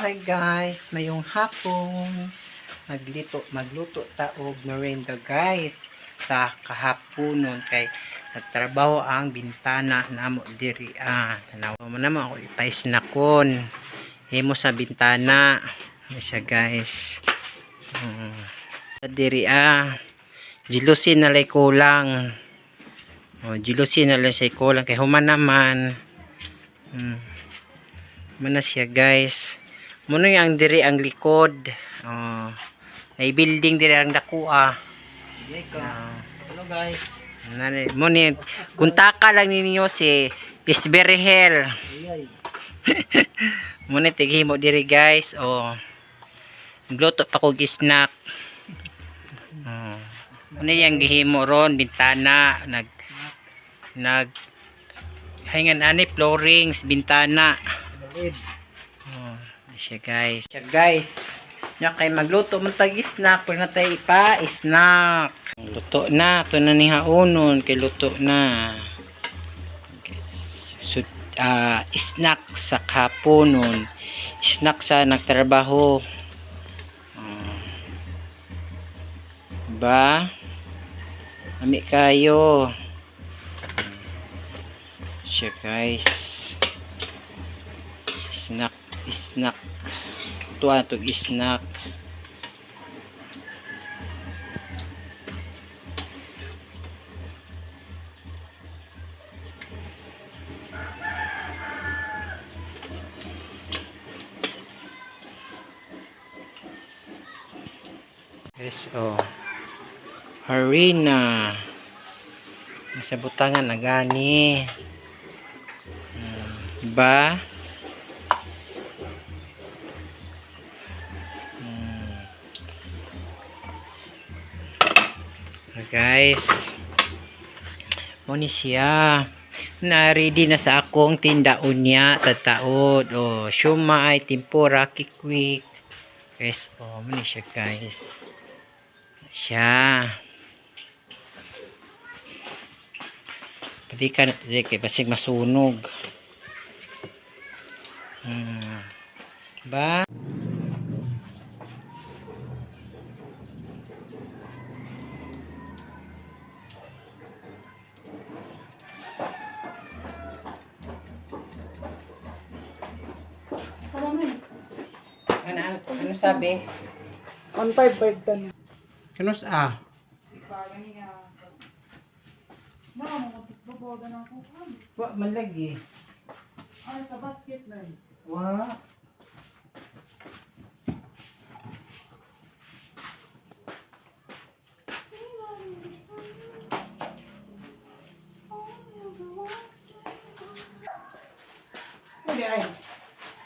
Hi guys, mayong hapon. Magluto ta og merienda, guys, sa kahaponon kay sa trabaho ang bintana namo diri ah. Tanaw mo namo ako ipa-snackon. Himo sa bintana. Ano siya, guys. Diri ah. Jilusin na lay kulang. Oh, jilusin na lang siya kulang kay human naman. Muna siya, guys. Muna yung diri ang likod. Oh. May building diri ang dako ah. Ah. Hello guys. Nani mo ni kuntaka lang ninyo si Isberhel. Ayay. Mo ni tighimo diri, guys. Oh. Gluto pa kog snack. Oh. Ano yung gihimo ron bintana nag nag hingan ani floorings bintana. Balid. Oh, siya guys. Siya guys. Nya kay magluto man tag snack, pero na tayo ipa snack. Luto na to na ni haonon kay luto na. Okay. So, snack sa kaponon. Snack sa nagtrabaho. Ah. Ba? Ami kayo. Siya guys. Snack, snack. Ito to snack. Guys, oh. Harina. Nasa butangan na gani. Ba? Guys. Mo ni siya. Na ready na sa akong tinda unya tataod. Oh, siomai, tempura, kikwik. Guys, oh, mo ni siya, guys. Siya. Pati ka na kay basig masunog. Ba? Ano sabi? 1.5 tan. Kanus ah? Wa man lagi. Ay, sa basket na eh. Wa. Hindi ay.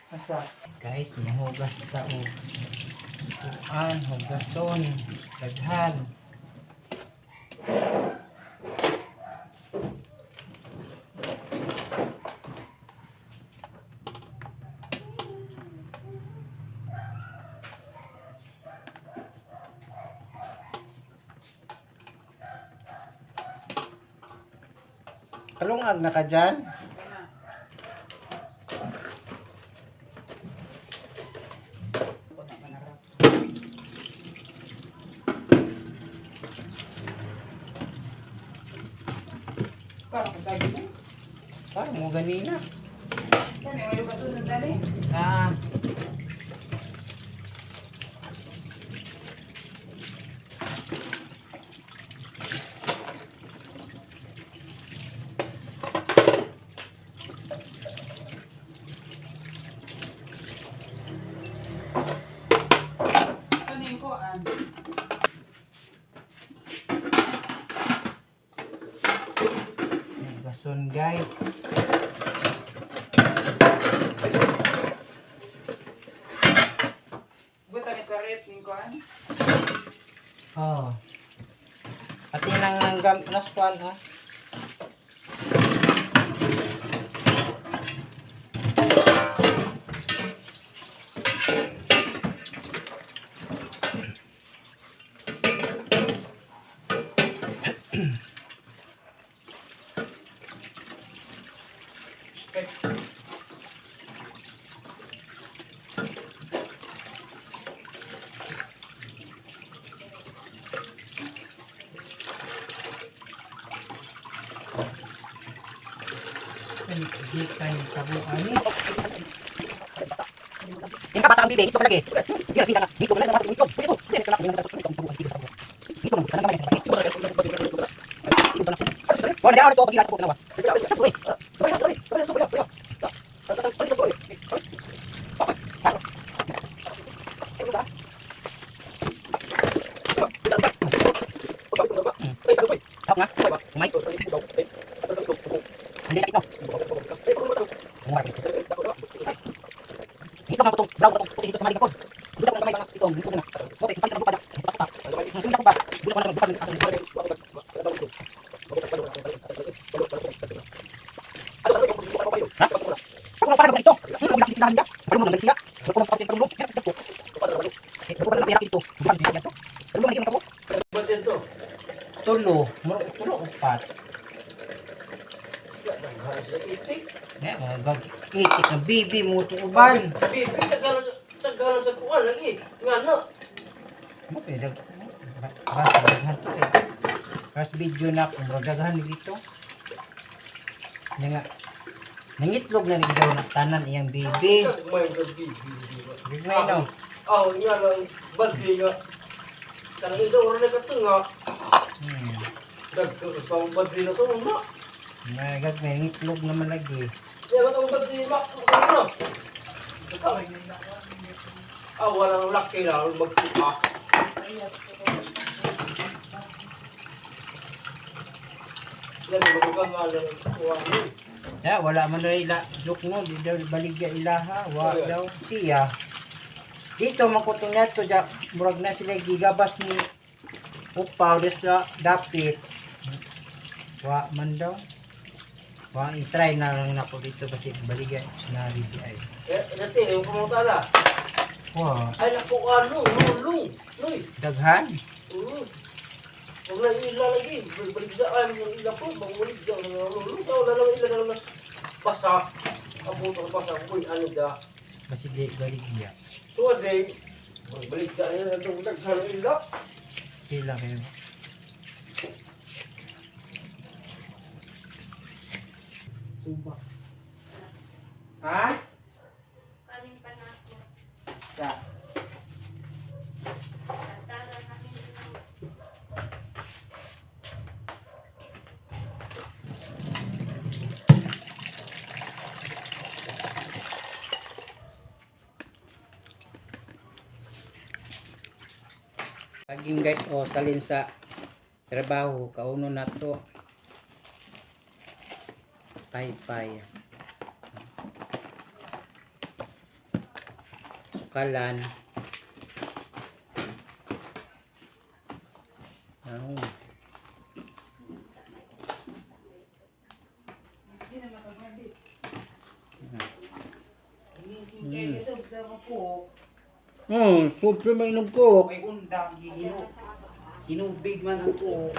Asa? Guys, mahugas ta og kuan, hugason, daghan. Kalungag na ka dyan? Parang mo ganina. Kani wala ba sunod dali? Ah. Kani ko an. Gason, guys. Buta ni sa rep ning ko an. Oh. Pati nang nanggam naskuan ha. Gikan sa buwan ni. Tulo, murag tulo upat. Ne, mga gag itik na bibi mo to uban. Bibi, tagalo sa kuwan lagi. Nga na. Mo kay dag basa daghan to eh. First video na kung murag daghan dito. Nga nga nangitlog na ni daw na tanan iyang bibi. May sa bibi. Gagmay no. Oh, nga lang bansi nga. Kanang ito ora na katunga. Dagko sa bansi na sa una. Nga gagmay nangitlog naman lagi. Ya katong bansi mak ano. Ah, walang laki na magtuka. Yan, magtuka nga lang kuwan. Ya, wala man daw ila joke no, di daw baligya ilaha, wa daw siya. Dito man ko tong nato ja murag na sila gigabas ni upaw des sa dapit. Wa man daw. Wa i-try na lang nako dito kasi baligya na di ay. Eh, dati, yung kumutala. Wa Ay, naku, ano, lulong. Luy. daghan. Oo. Huwag na ila lagi. Baligdaan yung ila ko. Baligdaan ng lulong. Wala lang ila na mas basa. Abot ang basa. Uy, ano da. Basi di baligya. So, ade, baligdaan na itong daghan ng ila. Pila kayo. Suba. Ha? Kanin pa na ako. Sa Tara namin ng Paging guys, o salin sa trabaho, kauno na to. Paypay. Sukalan. Ano? Hindi na makagadi. Kaya kasi sa mga kuhok, Super mainog ko. may undang, hihino. Hinubig man ang kuhok.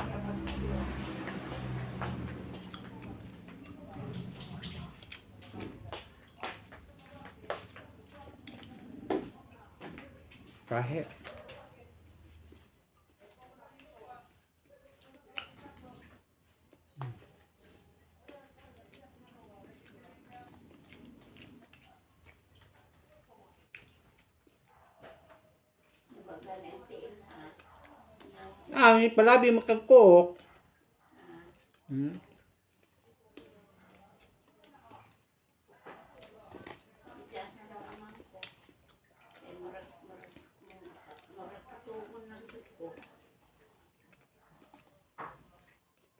Kahit. Ah, may palabi makagkook.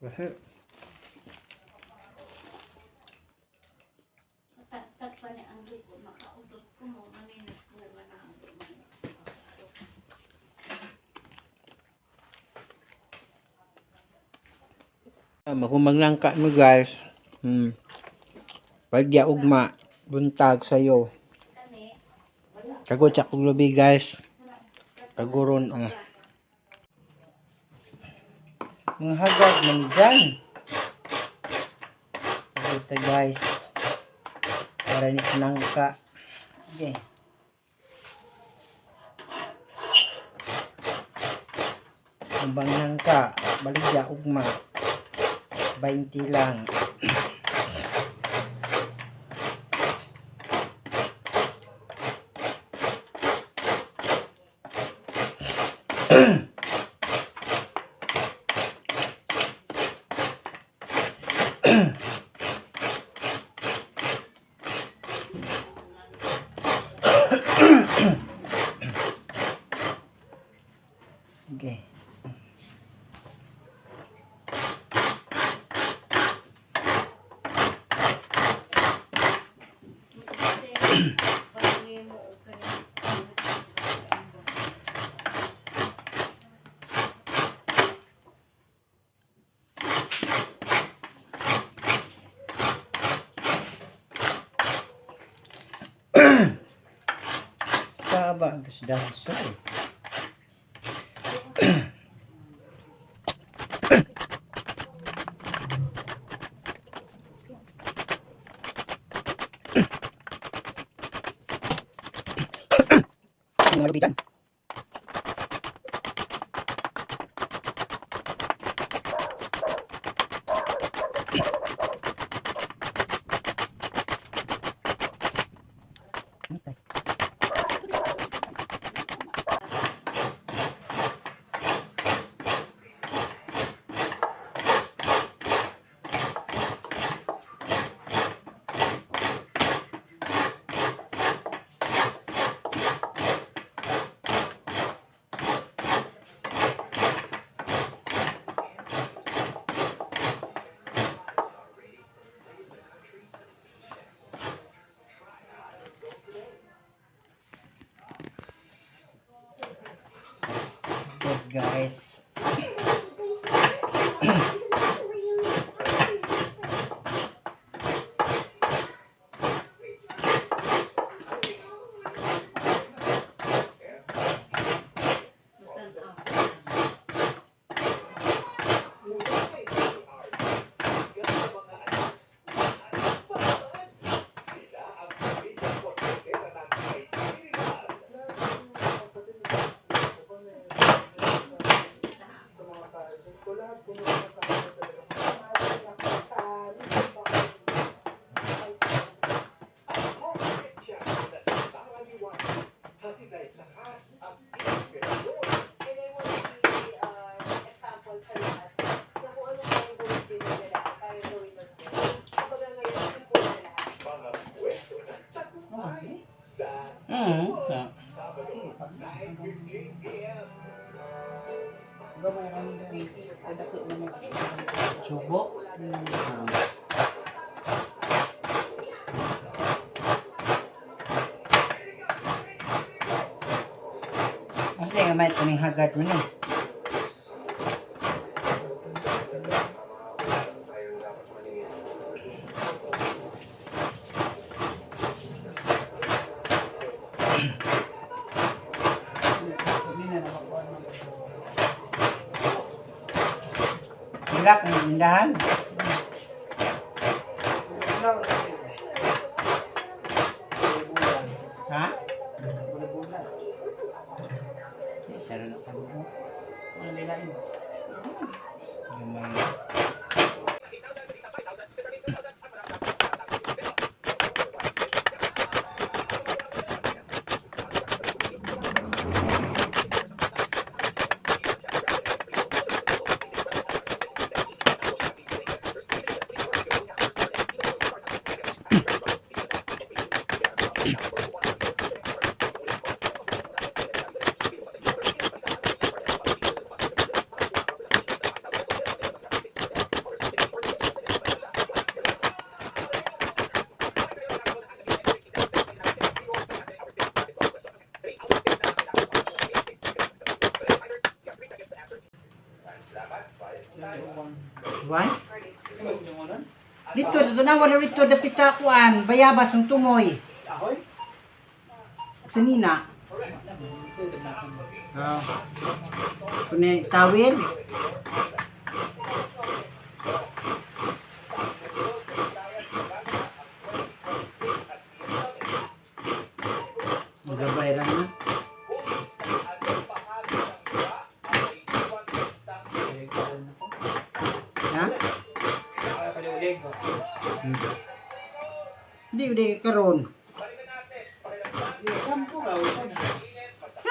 Kahit. Matagtag pa ni ang liko, makaudot ko mo, maninit ko nga na ang Magumaglangka mo guys. Pagya ugma buntag sayo. Kagot sa kong lubi guys. Kaguron ang mga hagad man dyan. Ito guys. Para ni sinangka. Okay. Ang banglangka, baligya ugma. 20 lang. Sige. Pag mo o kaya. Saba ang danso eh. Mga lupitan. Antay. Good, guys. And I want to be example sa lahat na kung ano kayang gawin din nila, kaya gawin ng din. Kumbaga ngayon, simple na lahat. Mm. Gamay ra ni dani. Ay dako man. Subo. Asa nga may tuning hagat mo ni? Hindi na nakakuha ng Hilak ng tindahan. Ha? Saro na kabuo. Wala nilain. Gamay. Juan? Dito, dito na, wala rito, dapit sa akuan. Bayabas, ng tumoy. Ahoy? Sa nina. Ah. Kuni tawil. Magabay lang na. Ha? Hindi, hindi karon.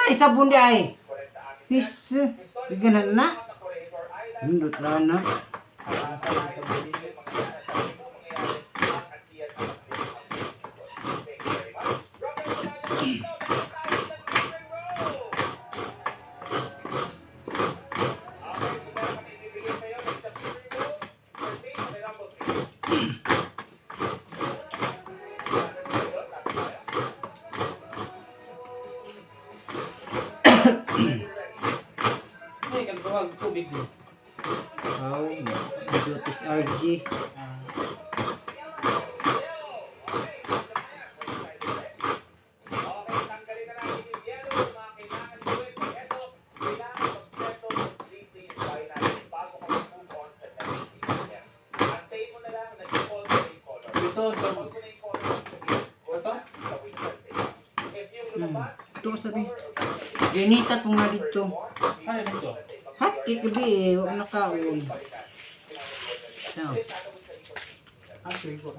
Ay, sabon di ay. His, bigyan na. Hindot na na. Ay, kagawag tubig din. Oh, Jotis RG. Ito, ito. Ito? Ito sabi. Ganita po nga dito. Ano dito? Hot cake gabi eh. Huwag nakaon. Ito. Ah, sige ko.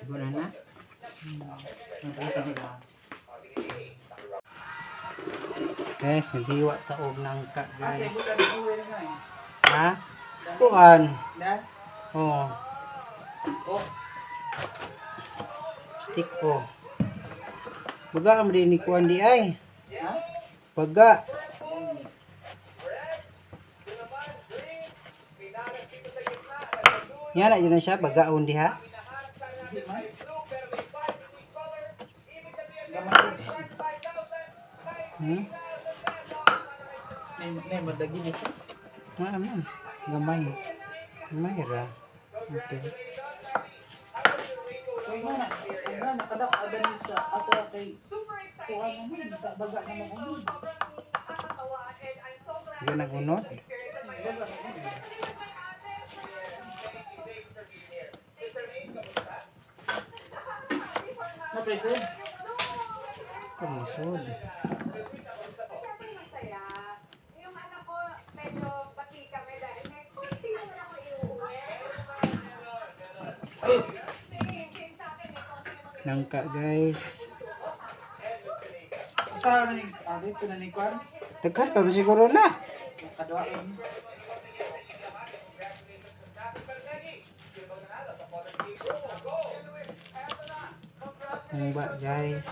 Ibo na na. Guys, maghiwa taog ng ka, guys. Ha? Kuan. Na? Oh. Oh. Stick ko. Baga ang din ni kuan di ay. Ha? Baga. Nga na yun na siya, bagaon diha. Hindi man. Gamay. Hmm? Nay, madagi nito. Ah, man. Gamay. Gamay ra. Okay. Kay nga na, kay nga nakadak agad ni sa ato kay kuha naman, baga naman unod. Baga nag unod? Baga naman. Na present? Paglisod. Siyempre masaya. Yung anak ko, medyo bati kami dahil may konti naman ako iuwi. Nangka guys. Sa ano ni, ah, dito na ni Kwan? Daghan pa ba siguro na. Kaduhain. Ang ba guys.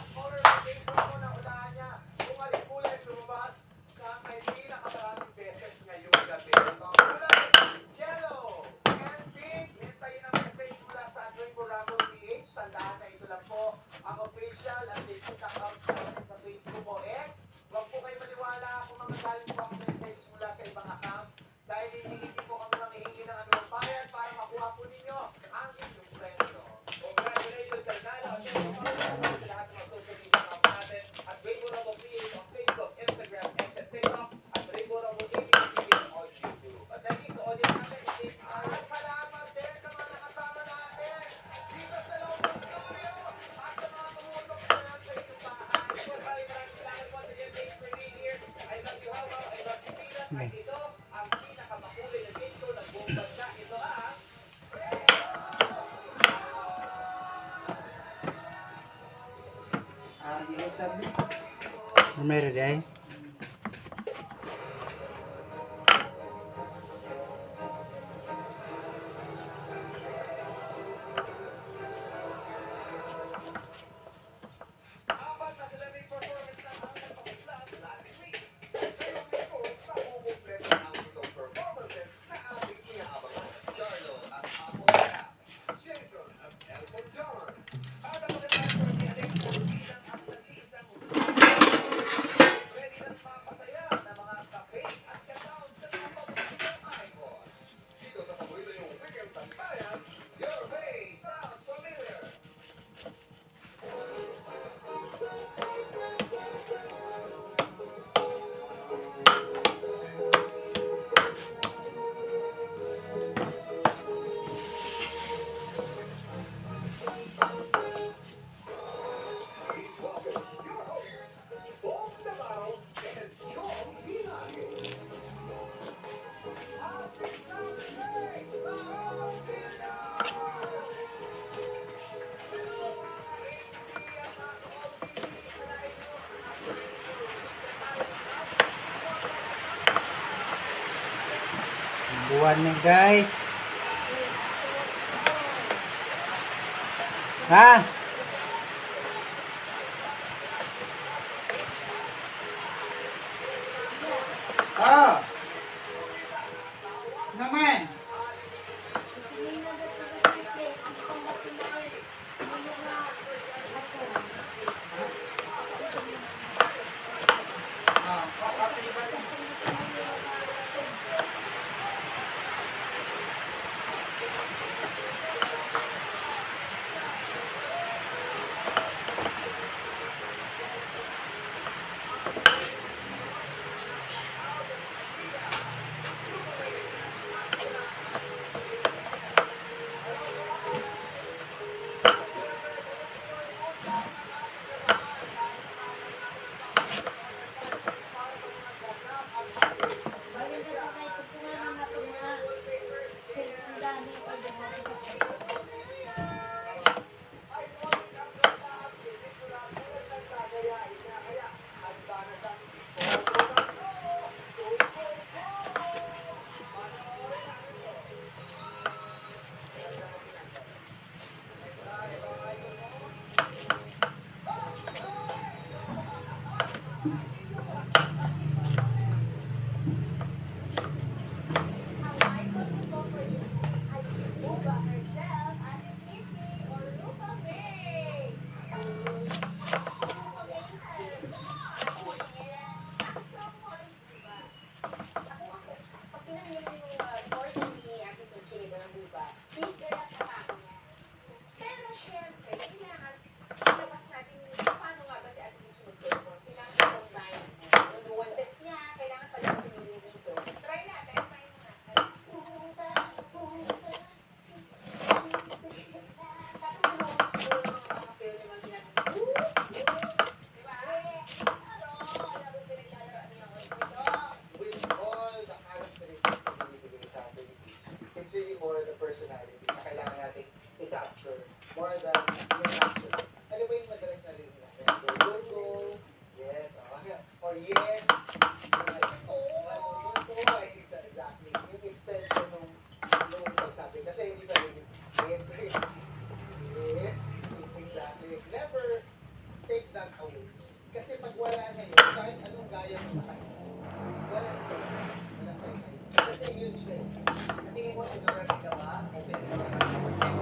Tandaan na ito lang po ang official at legit accounts natin sa Facebook o X. Huwag po kayo maniwala kung mamagaling po ang message mula sa ibang accounts dahil hindi hindi po kami manghihingi ng anumang bayad para makuha po ninyo ang inyong premyo. Congratulations sa Nalo. At syempre, follow natin sa lahat ng mga social media accounts natin at Rainbow Rumble PH on Facebook, Instagram, X, at TikTok at Rainbow Rumble ABS-CBN on YouTube. At thank you sa audience natin. Stay At salamat din sa mga kasama natin dito sa loob ng studio at sa mga tumutok na lang sa inyong bahay. Maraming maraming salamat once again. Thanks for being here. I love you, Hawa. I love you, Pina. At ito ang pinakamakulay na game show ng buong bansa. Ito ang Ah, di sabi. Gamay ra di ay. Apat na celebrity performers na ang nagpasigla last week. Ngayong linggo, makukumpleto na ang pitong performances na ating inaabangan. Charlo as Apo Rap, Jason as Elton John, at ang organizer ni Alex bilang ang nag-iisang ready ng papasaya na mga ka-face at ka-sound sa mga paboritong icons. Dito sa paborito niyong weekend tambayan, Your Face Sounds Familiar. Please welcome your hosts, Bong Navarro and Chong Hilario. Happy Thursday, mga Pinoy! Buwan na guys. Ha? Ah! Naman! Ang icon ko po for this week ay si Buba herself, Ate Peachy or Rupa May. Rupa May has yeah. At some point, diba? Ako, pag tinanggap niyo yung recording ni Ate Peachy, di ba, ng Buba, bigger ang atake niya. Pero syempre, kailangan ilabas natin yung paano nga ba si Ate Peachy mag-perform. Kailangan i-combine yung nuances niya, kailangan palabasin yung dito. Try natin, try muna. Buba, buba, si Tapos yung siguro yung mga mga yung mga ginagawa. Diba? Pero, laro pinaglalaroan niya ako ito. With all the characteristics na binibigay sa atin ni Peach, it's really more the personality na kailangan natin i-capture more than yung action. Ano ba yung madalas na rinig natin? Go, go, go. Yes. Oh. Or yes. Yung ito, exactly. Yung extension nung pagsabi. Kasi hindi pa rin yes, yes, exactly. Never take that away. Kasi pag wala na yun, kahit anong gaya mo sa kanya, walang saysay. Walang saysay. Kasi yun siya eh. Sa tingin mo, sinurati ka ba? Open ka ba? Yes.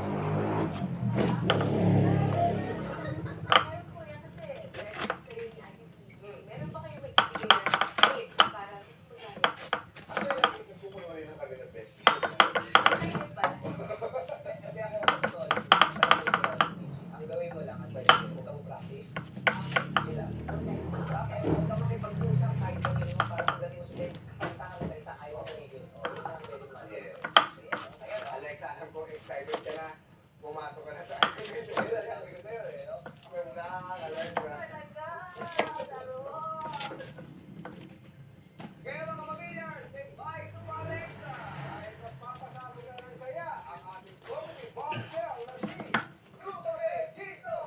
Pero kuya, kasi reference kayo ni Ate Peachy. Meron ba kayo maibigay na tips para mas magaling? Actually, kung kukunwari lang kami ng best. Kayo ba? Hindi ako tol. Sa ang gawin mo lang, advice ko, huwag kang practice. Yun lang. Bakit? Huwag kang makipag-usap kahit pamilya mo para pagdating mo sa salita ka ng salita, ayaw ka tumigil. O, yun lang ang pwedeng ma-advise. Yes. Ayan, oh. Alexa, alam ko excited ka na. Pumasok ka na sa akin. Yun lang sabi ko sa'yo eh. No? Ganda, Alexa. Talaga, laro. Kaya mga pamilya, say bye to Alexa! Dahil magpapasabog na ng saya ang ating comedy bombshell na si Rupa Mae Quinto!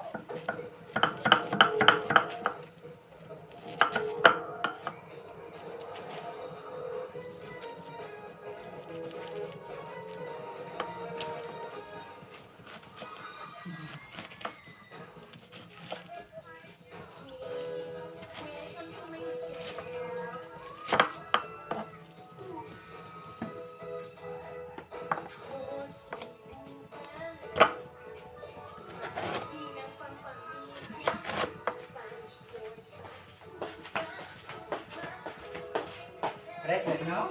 Welcome to my channel. Bilang pampamilya, pang-sports, Rest, no?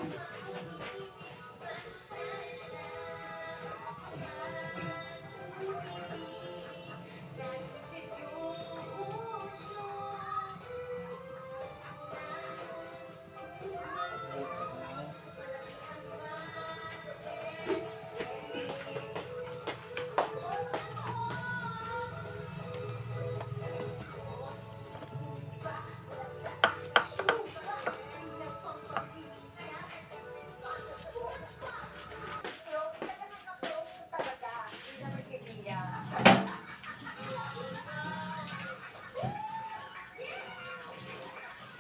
Close, talagang ka-close ko talaga. Hindi naman si Mia.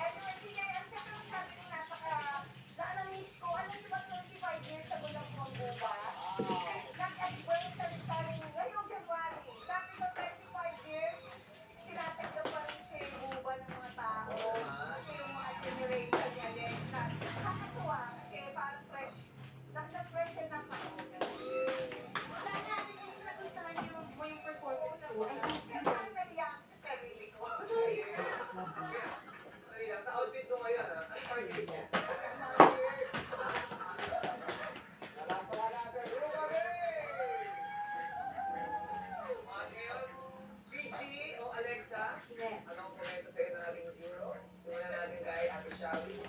Anyway, sige, ang sabi sabi ko napaka, na na-miss ko. Alam niyo ba, 25 years ago lang kumbuba? Nag-anniversary sa amin ngayong January. Sabi ko, 25 years, tinatanggap pa rin si Buba ng mga tao. Ito yung mga generation ni Alexa. Nakakatuwa kasi parang fresh, nag-fresh siya ng panahon. Sana Ate Peachy nagustuhan niyo mo yung performance ko. Pero parang naliya ako sa sarili ko. Dali lang, sa outfit mo ngayon, ah, ano party list mo? Palakpakan natin, Rupa Mae! At ngayon, PG o Alexa, anong komento sa'yo ng ating zero? Simulan natin kay Ate Shawi.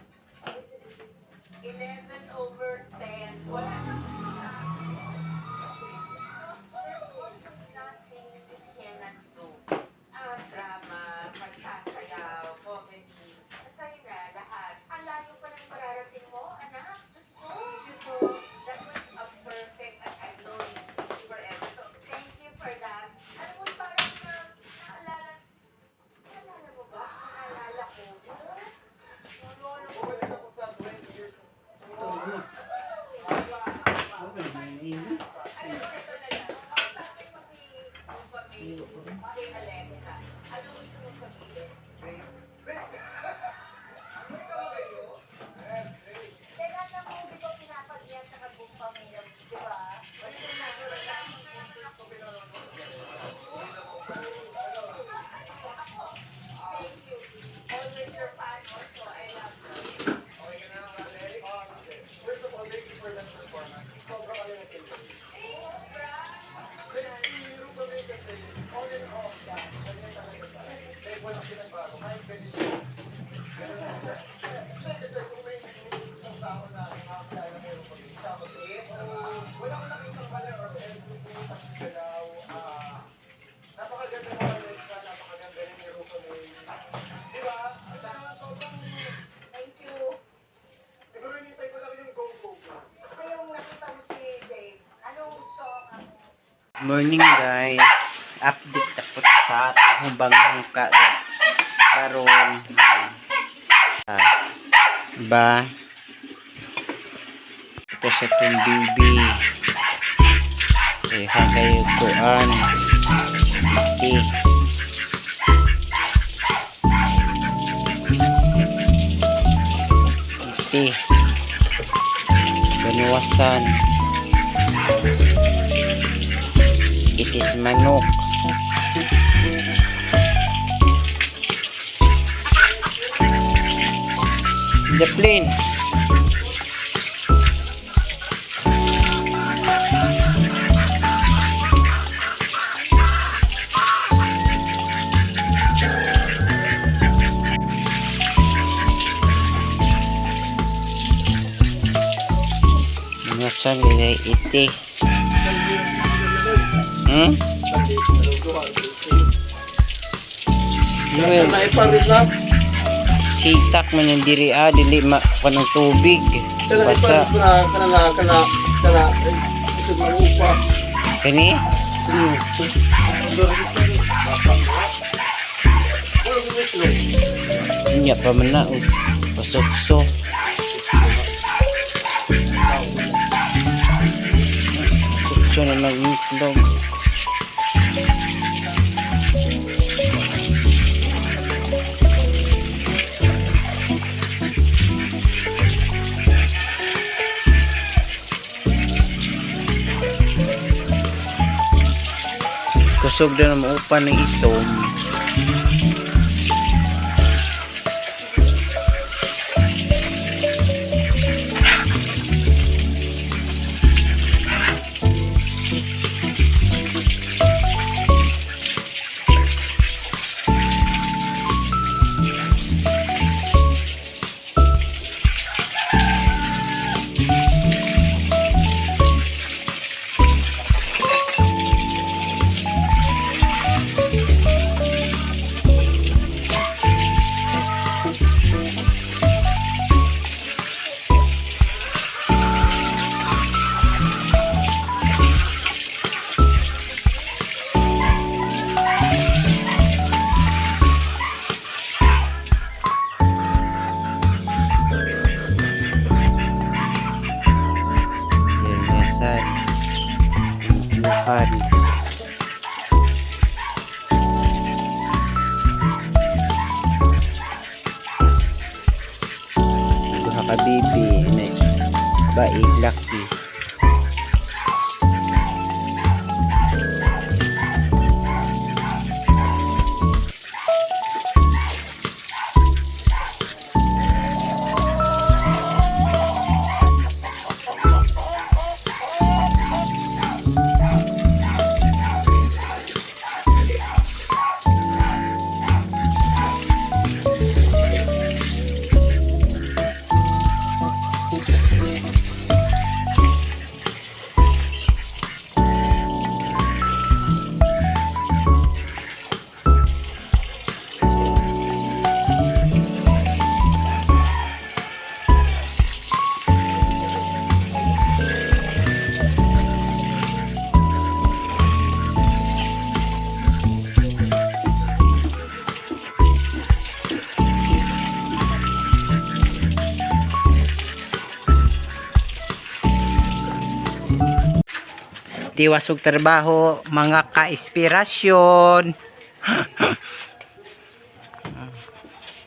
11/10. Wala nang sinabi. There's also nothing you cannot do. Drama, pagkasayaw, comedy, nasa'yo na lahat. Ang layo pa ng mararating mo, anak. Diyos ko. That was a perfect, I've known you forever. So, thank you for that. Alam mo, parang naalala mo ba? Naalala ko. Bumalik ako sa 20 years. Oh, Thank you. Siguro hinintay ko lang yung go, go, go. Kaya yung nakita mo si Babe, anong song ang Morning guys. Update tapos sa atong bangon ka karon. Ah, ba ito sa itong baby. Eh, kayo kuan. Tea. Tea. Banuwasan. It is manok. The plane. Nasaan nila iti? Hmm? Noel, Naiparis na. hitak man yung diri ah, dili ma kanang tubig. Kana Basa. iparis na kana kana kana ito mga upa. Kani? Nya pa man na og pasokso. Pasokso na lang itlog. Kusog na maupa ng itom. Yan, Luhan. Duha ka bibi, ini baig laki. Tiwas og trabaho, mga ka-inspirasyon.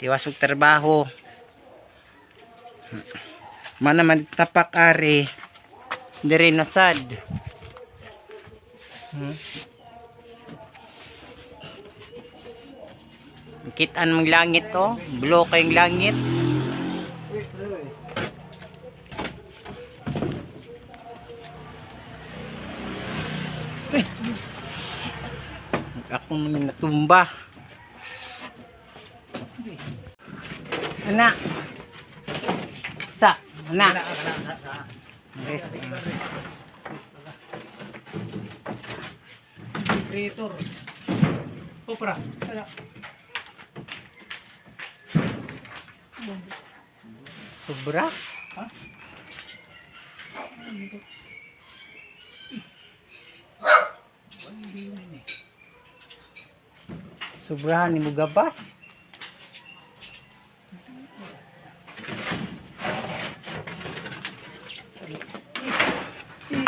Tiwas og trabaho. Mana man tapak ari. Diri na sad. Kitaan mong langit to, blue kayong langit. Ako man natumba. Ana. Sa, ana. Guys, Creator. Opera. Sobra. Ha? Sobrahan ni mo gabas.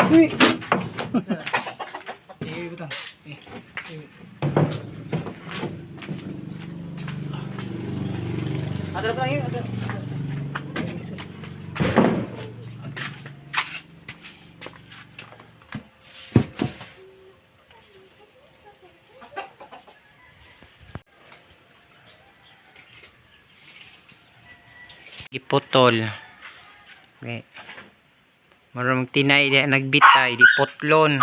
Uy. Eh, butang. Eh. Eh. Ada pa lang yun. Ada. Giputol. Okay. Marunong tinay di nagbitay di putlon.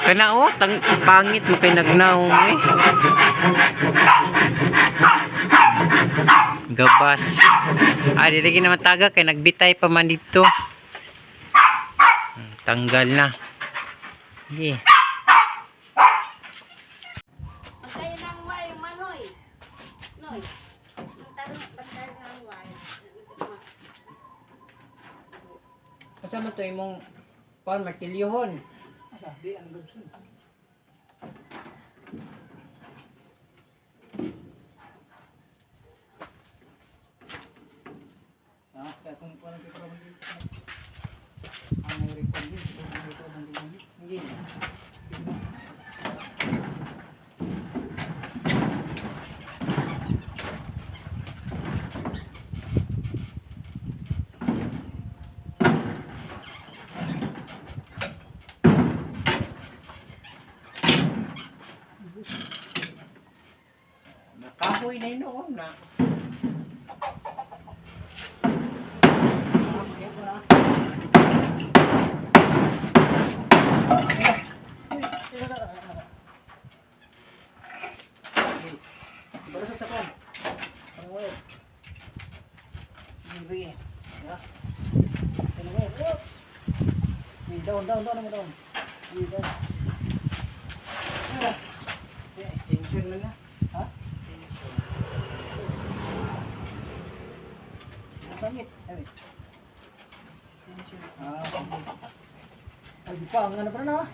Kana oh, tang pangit mo kay nagnaong eh. Gabas. Ah, di lagi naman taga kay nagbitay pa man dito. Tanggal na. Sige. Pagkayo ng wire, manoy. Noy. Ang tarong, pagkayo ng wire. Asa man to imong kuan martilyohon? Asa, di ang gabson. Sa, kaya kung parang kay parang dito. Ang may record din, kung may record ang dito. Hindi. Nakahoy na yun noon na. Baru sa kon. Ano wire? Sige. Ya. Ano wire? Oops. Wait, down, down, down, down. Wait, down. Sige, extension mo na. Ha? Extension. Sangit. Ay. Extension. Ah, okay. Ay, di pa, ang ano pa na?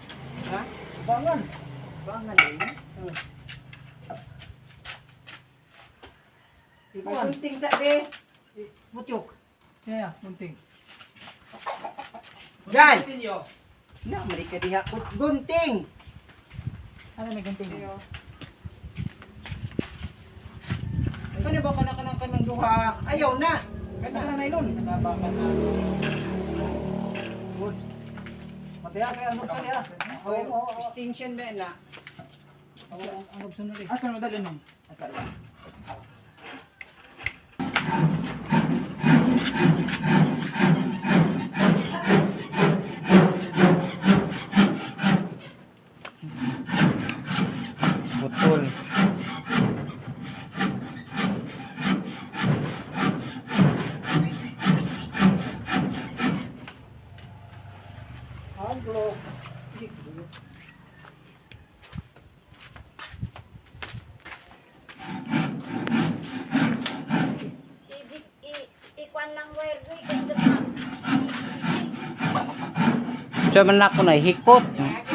Ha? Bangan. Bangan yun. Ikuan. Gunting sa be. Butyok. Yeah, munting. Jan! Na, mali ka diha. Gunting! Ano may gunting? Kano ba kana kana kanang duha? Ayaw na. Kana na nylon. Kana ba kana? Good. Mataya kaya ang gabson niya. Oh, Oo, oo, oo. extension ba na? Ang gabson na rin. Asa mo dali nun? Asa ba? Putol. Ang block. Ibig, ikuan lang wire, doy. Kaya na. So man ako na hikot.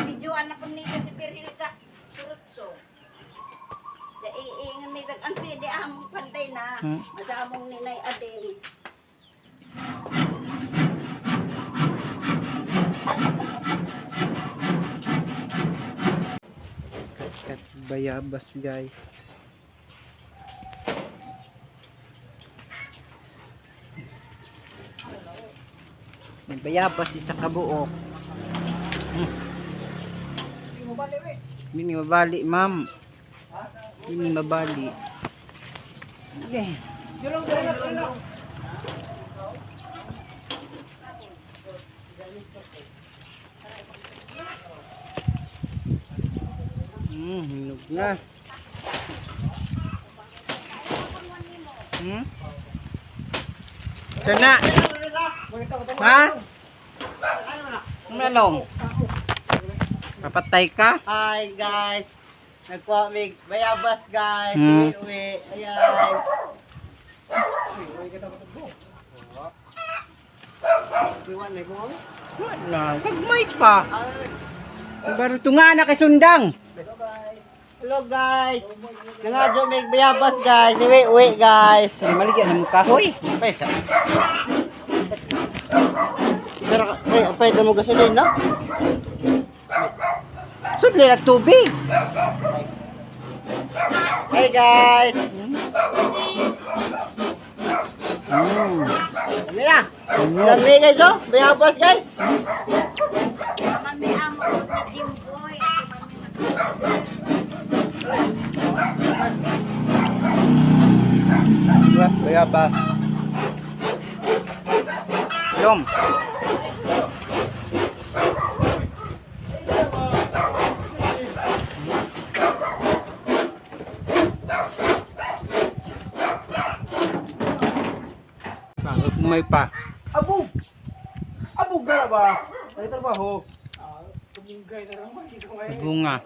Videoan ako nila si Pirhilka. Surutso. Sa iingan nila. Ang pwede among panday na. Masamong ninay Adel. Kat bayabas guys. May bayabas isa ka buok. Hindi mabali, ma'am. Hindi mabali. Okay. Hinog na. Sana. Ha? Ano? Papatay ka? Hi guys! Nagkuha mig bayabas guys. Uwi, uwi. Ayan guys. Wala, gagmay pa. Baru tunga na kay sundang. Hello guys. Nangadyo mig bayabas guys. Uwi, uwi guys. Ay, maligyan mo kahoy. Pwede. Pero ay, pwede mo gasolin, no? Sudli na tubig. Hey guys. Dami na. Dami guys oh. Bayabas guys. Naman may amo ni Jimboy. Bayabas. Yum. Bakit may pa? Abog! Abog na ba? Ay, trabaho. Bunga.